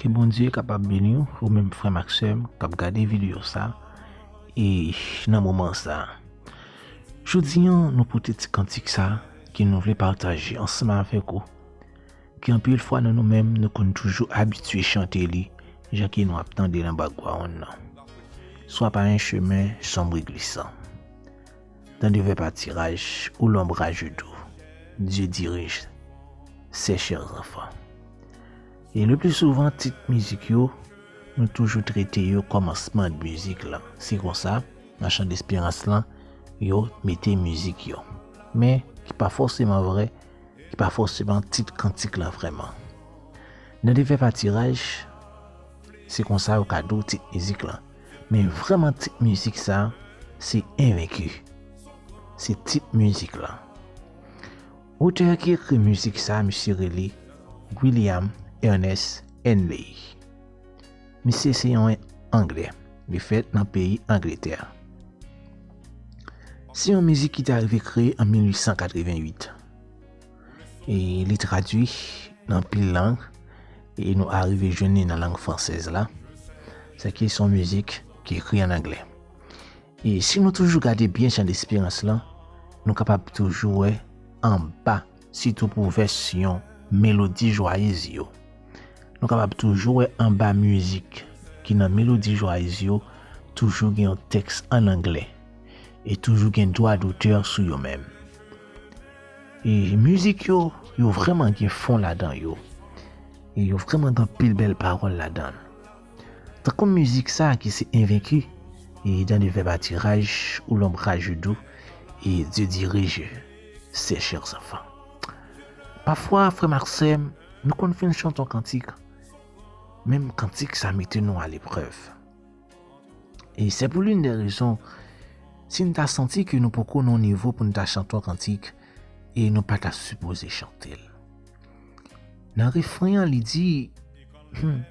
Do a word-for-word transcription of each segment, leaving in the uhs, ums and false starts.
Ke Bondye kapab beni w, ou menm frè m ak sè m k ap gade videyo sa, e nan moman sa. Jodi an, nou pote ti kantik sa ke nou vle pataje ansanm avèk ou. Ke anpil fwa nan nou menm, nou konn toujou abitye chante li, jan ke nou ap tande nan background nan. Soit par un chemin sombre et glissant, dans de verts pâturages où l'ombrage doux, Dieu dirige ses chers enfants. E le pli souvan, tit mizik yo, nou toujou trete yo kòmansman mizik lan. Se konsa, nan chan desperans lan, yo mete mizik yo. Men, ki pa fòseman vrè, ki pa fòseman tit kantik lan vrèman. Nan de verts pâturages, se konsa yo ka di w tit mizik lan. Men vrèman tit mizik sa, se Envenki. Se tit mizik lan. Otè ki ekri mizik sa, misye rele William Ernest Henley. Misye se yon Anglè. Li fèt nan peyi Angletè. Se yon mizik ki te arive kreye an mil uit san katreven uit. E li tradui nan anpil lang, e nou arive jwenn li nan lang fransèz la. Sèke se yon mizik ki ekri an anglè. E si nou toujou gade byen chan desperans lan, nou kapab toujou wè anba, sitou pou vèsyon melodi jwayez yo. Nou kapab toujou wè anba mizik ki nan melodi jwayez yo, toujou gen yon tèks an anglè. E toujou gen dwa dotè sou yo menm. E mizik yo, yo vrèman gen fon ladan yo. E yo vrèman gen anpil bèl pawòl ladan l. Tankou mizik sa ki se Envenki, e dans de verts pâturages où l'ombrage doux, e Dieu dirige ses chers enfants. Pafwa, frè m ak sè m, nou konn fin chante yon kantik, menm kantik sa mete nou aleprèv. E se pou l'une des raisons, si n ta santi ke nou poko nan yon nivo pou n ta chante yon kantik, e nou pa ta sipoze chante l. Nan refren an, li di, hmm,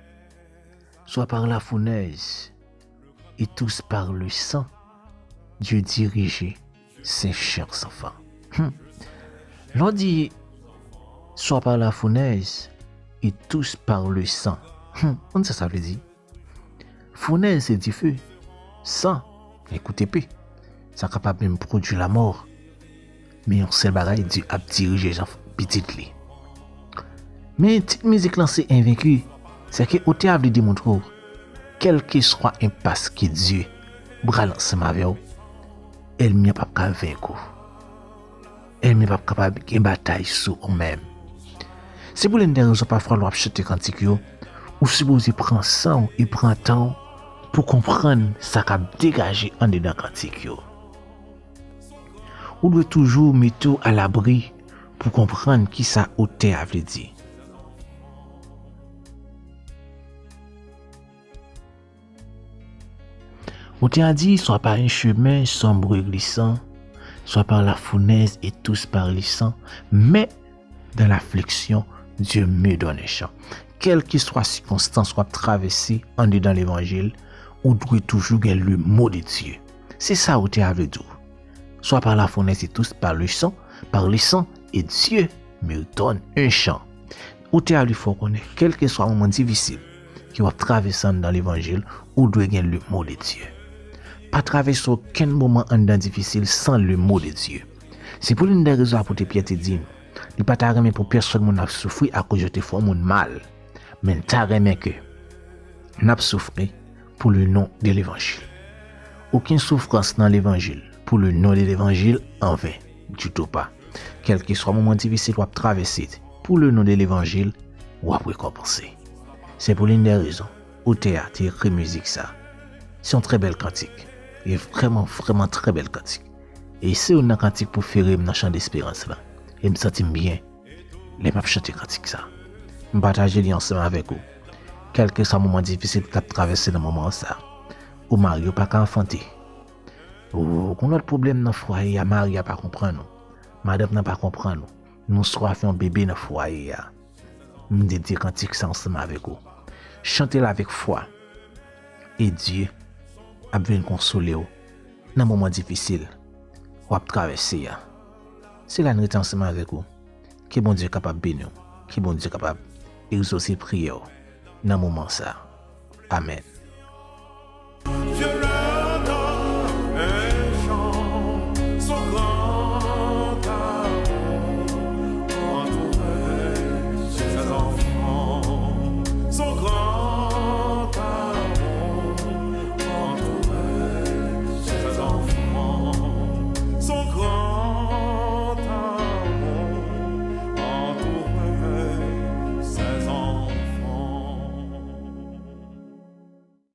soit par la fournaise et tous par le sang, Dieu dirige ses chers enfants. Hmm. Lè w di, soit par la fournaise et tous par le sang. Hmm. Konn sa sa vle di? Founèz se dife, san, gen kout epe. Sa kapab menm pwodui lamò. Men yon sèl bagay, Dye ap dirije jan pitit li. Men tit mizik lan se Envenki. Sèke otè a vle demontre w, kèlkeswa enpas ke Dye pral ansanm avè w, ènmi an p ap ka venk ou. Ènmi p ap kapab gen batay sou ou menm. Se pou l'une des raisons pafwa lè w ap chante kantik yo, ou sipoze pran san w e pran tan w pou konprann sa k ap degaje anndedan kantik yo. Ou dwe toujou mete w alabri pou konprann kisa otè a vle di. Otè a di, soit par un chemin sombre et glissant, soit par la fournaise et tous par le sang, mais dans l'affliction, Dieu me donne un chant. Kèlkeswa sikonstans w ap travèse anndedan levanjil, ou dwe toujou gen le mot de Dieu. Se sa otè a vle di w. Soit par la fournaise et tous par le sang, par le sang, et Dieu me donne un chant. Otè a vle fè w konnen, kèlkeswa moman difisil ke w ap travèse anndan levanjil, ou dwe gen le mot de Dieu. Pa travèse okenn moman anndan difisil san le mot de Dieu. Se pou l'une des raisons apot Pyè te di n, li pa ta renmen pou pèsonn moun ap soufri akoz yo te fè yon moun mal, men l ta renmen ke n ap soufri pour le nom de l'évangile. Okenn soufrans nan levanjil, pour le nom de l'évangile, anven, ditou pa. Kèlkeswa moman difisil w ap travèse, pour le nom de l'évangile, w ap rekonpanse. Se pou l'une des raisons otè a te ekri mizik sa. Se yon trè bèl kantik. E vrèman, vrèman trè bèl kantik. E se youn nan kantik prefere m nan chan desperans la. E m santi m byen lè m ap chante kantik sa. M pataje li ansanm avèk ou. Kèlkeswa moman difisil ou t ap travèse nan moman sa, ou mari ou pa ka anfante. Ou gon lòt pwoblèm nan fwaye a, mari a pa konprann ou. Madanm nan pa konprann ou. Nou swafe yon bebe nan fwaye a. M dedye kantik sa ansanm avèk ou. Chante l avèk fwa. E Dye ap vin konsole w nan moman difisil w ap travèse a. Se la n rete ansanm avèk ou. Ke Bondye kapab beni w. Ke Bondye kapab egzose priyè w. nan moman sa. Amèn.